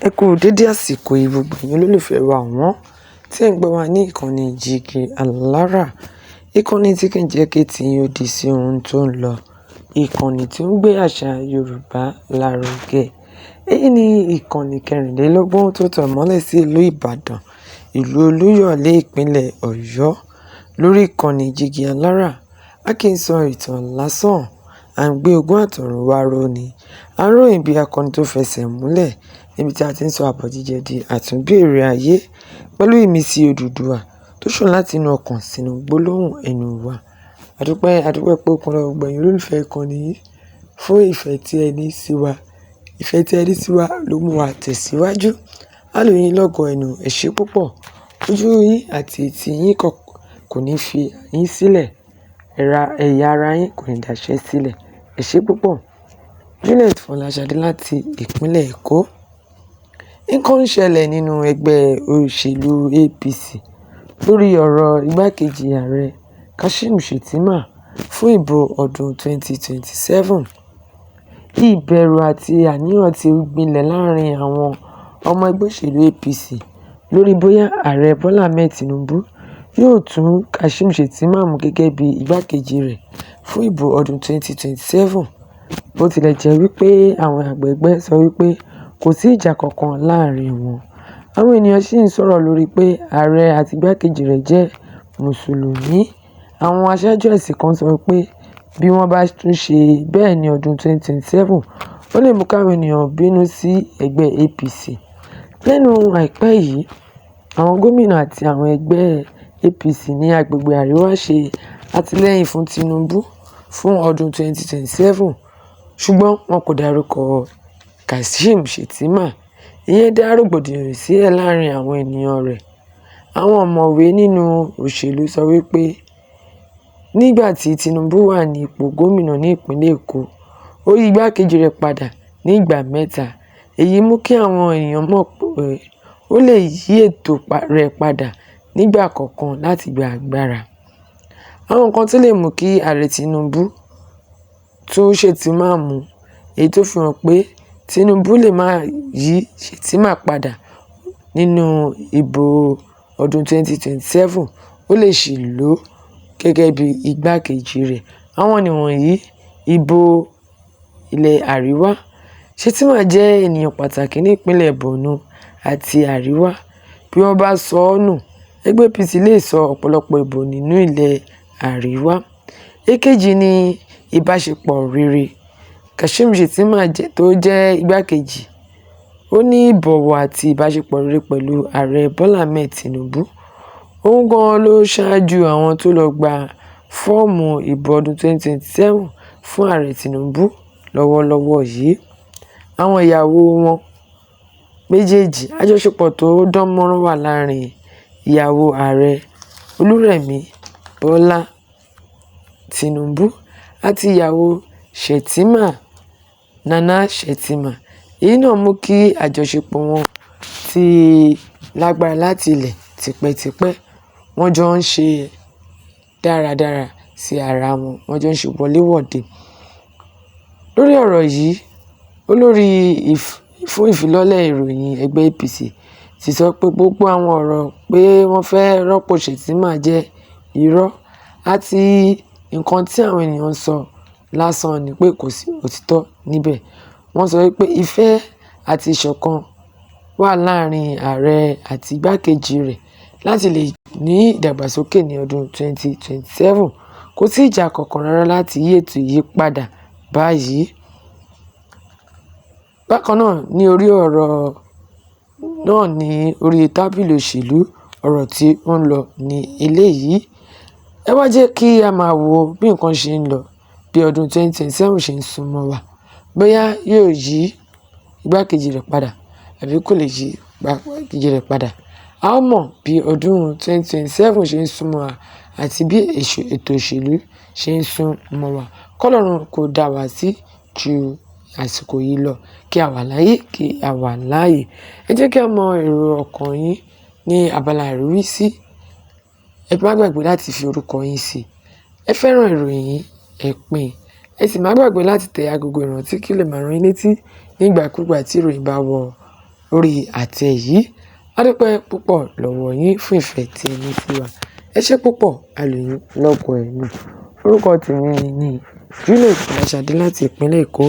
Ẹ kú dédé àsìkò yìí gbogbo ẹ̀yin olólùfẹ́ wa ọ̀wọ́n tí ẹ̀ ń gbọ́ wa ní ìkànnì Jìgì Alára. Ìkànnì tí kì í jẹ́ kí etí yín ó di sí ohun tó ń lọ. Ìkànnì tí ó ń gbé àṣà Yorùbá lárugẹ. Èyí ni ìkànnì kẹrìnlélógún tó tan mọ́lẹ̀ sí ìlú Ìbàdàn, ìlú Olúyọ̀lé, ìpínlẹ̀ Ọ̀yọ́. Lórí ìkànnì Jìgì Alára, a kì í sọ ìtàn lásán, à ń gbé ogún àtọ̀runwá ró ni. À ń ròyìn bí akọni tó fẹsẹ̀ múlẹ̀ níbi tí a ti ń sọ àbọ̀ jíjẹ di àtúnbẹ̀rẹ̀ ayé pẹ̀lú ìmísí Odùduwà tó ṣàn láti inú ọkàn sínú gbólóhùn ẹnu wa. Àdúpẹ́, àdúpẹ́ pé okun lọ́wọ́ gbogbo ẹ̀yin olólùfẹ́ ìkànnì yìí fún ìfẹ́ tí ẹ ní sí wa. Ìfẹ́ tí ẹ ní sí wa ló mú wa tẹ̀síwájú. A lù yín lọ́gọ ẹnu, ẹ ṣé púpọ̀. Ojú yín àti etí yín kò ní fi yín sílẹ̀. Ẹ̀yà ara yín kò ní daṣẹ́ sílẹ̀. Ẹ ṣé púpọ̀. Juliet Fọláṣadé láti ìpínlẹ̀ Èkó. Nǹkan ń ṣẹlẹ̀ nínú ẹgbẹ́ òṣèlú APC lórí ọ̀rọ̀ igbákejì ààrẹ Kashim Shettima fún ìbò ọdún 2027. Ìbẹ̀rù àti àníyàn ti gbilẹ̀ láàrin àwọn ọmọ ẹgbẹ́ òṣèlú APC lórí bóyá Ààrẹ Bọ́lá Ahmed Tinubu yóò tún Kashim Shettima mú gẹ́gẹ́ bí igbákejì rẹ̀ fún ìbò ọdún 2027. Bó tilẹ̀ jẹ́ wípé àwọn àgbà ẹgbẹ́ sọ wípé kò sí ìjà kankan láàrin wọn. Àwọn ènìyàn sì ń sọ̀rọ̀ lórí pé ààrẹ àti igbákejì rẹ̀ jẹ́ Mùsùlùmí. Àwọn aṣáájú ẹ̀sìn kan sọ pé bí wọ́n bá tún ṣe bẹ́ẹ̀ ní ọdún 2027, ó lè mú káwọn ènìyàn bínú sí ẹgbẹ́ APC. Lẹ́nu àìpẹ́ yìí, àwọn gómìnà àti àwọn ẹgbẹ́ APC ní agbègbè àríwá ṣe àtìlẹ́yìn fún Tinubu fún ọdún 2027, ṣùgbọ́n wọn kò dárúkọ Kashim Shettima. Ìyẹn dá rògbòdìyàn sílẹ̀ láàrin àwọn ènìyàn rẹ̀. Àwọn ọ̀mọ̀wé nínú òṣèlú sọ wípé nígbà tí Tinubu wà ní ipò gómìnà ní ìpínlẹ̀ Èkó, ó yí igbákejì rẹ̀ padà ní ìgbà mẹ́ta. Èyí mú kí àwọn èèyàn mọ̀ pé ó lè yí ètò rẹ̀ padà nígbà kọ̀ọ̀kan láti gba agbára. Àwọn nǹkan tó lè mú kí Ààrẹ Tinubu tún Shettima mú, èyí tó fi hàn pé Tinubu lè máa yí Shettima padà nínú ìbò ọdún 2027, ó lè sì lò ó gẹ́gẹ́ bí igbákejì rẹ̀. Àwọn nìwọ̀nyí: ìbò ilẹ̀ àríwá. Shettima jẹ́ ènìyàn pàtàkì ní ìpínlẹ̀ Borno àti àríwá. Bí wọ́n bá sọ ọ́ nù, ẹgbẹ́ APC lè sọ ọ̀pọ̀lọpọ̀ ìbò nínú ilẹ̀ àríwá. Èkejì ni ìbáṣepọ̀ rere. Kashim Shettima tó jẹ́ igbákejì, ó ní ìbọ̀wọ̀ àti ìbáṣepọ̀ rere pẹ̀lú Ààrẹ Bọ́lá Ahmed Tinubu. Òun gan-an ló ṣáájú àwọn tó lọ gba fọ́ọ̀mù ìbò ọdún 2027 fún Ààrẹ Tinubu lọ́wọ́lọ́wọ́ yìí. Àwọn ìyàwó wọn méjèèjì, àjọṣepọ̀ tó dán mọ́rán wà láàrin ìyàwó Ààrẹ Olúrẹ̀mí Bọ́lá Tinubu àti ìyàwó Shettima, Nana Shettima. Èyí náà mú kí àjọṣepọ̀ wọn ti lágbára láti ilẹ̀ tipẹ́tipẹ́. Wọ́n jọ ń ṣe dáradára sí ara wọn, wọ́n jọ ń ṣe wọléwọ̀de. Lórí ọ̀rọ̀ yìí, olórí fún ìfilọ́lẹ̀ ìròyìn ẹgbẹ́ APC ti sọ pé gbogbo àwọn ọ̀rọ̀ pé wọ́n fẹ́ rọ́pò Shettima jẹ́ irọ́ àti nǹkan tí àwọn ènìyàn ń sọ lásán ni, pé kò sí òtítọ́ níbẹ̀. Wọ́n sọ wípé ìfẹ́ àti ìṣọ̀kan wà láàrin ààrẹ àti igbákejì rẹ̀ láti lè ní ìdàgbàsókè ní ọdún 2027. Kò sí ìjà kankan rárá láti yí ètò yìí padà báyìí. Bákan náà ní orí ọ̀rọ̀ náà ní orí tábìlì òṣèlú, ọ̀rọ̀ tí ó ń lọ ní eléyìí. Ẹ wá jẹ́ kí a máa wo bí nǹkan ṣe ń lọ, bí ọdún 2027 ṣe ń súnmọ́ wa. Bóyá yóò yí igbákejì rẹ̀ padà àbí kò lè yí igbákejì rẹ̀ padà. A ó mọ̀ bí ọdún 2027 ṣe ń súnmọ́ wa àti bí ètò òṣèlú ṣe ń sún mọ́ wa. Kọ́lọ́run kó dá wa sí ju àsìkò yìí lọ, kí a wà láyé, kí a wà láàyè. Ẹ jẹ́ kí a mọ èrò ọkàn yín ní abala àríwísí. Ẹ má gbàgbé láti fi orúkọ yín sí. Ẹ fẹ́ràn ìròyìn yìí, ẹ pín. Ẹ sì má gbàgbé láti tẹ agogo ìrántí kí ó lè máa rán yín létí nígbàkúgbà tí ìròyìn bá wọ lórí àtẹ yìí. A dúpẹ́ púpọ̀ lọ́wọ́ yín fún ìfẹ́ tí ẹ ní sí wa. Ẹ ṣé púpọ̀, a lù yín lọ́gọ ẹnu. Orúkọ tèmi ni Juliet Fọláṣadé láti ìpínlẹ̀ Èkó.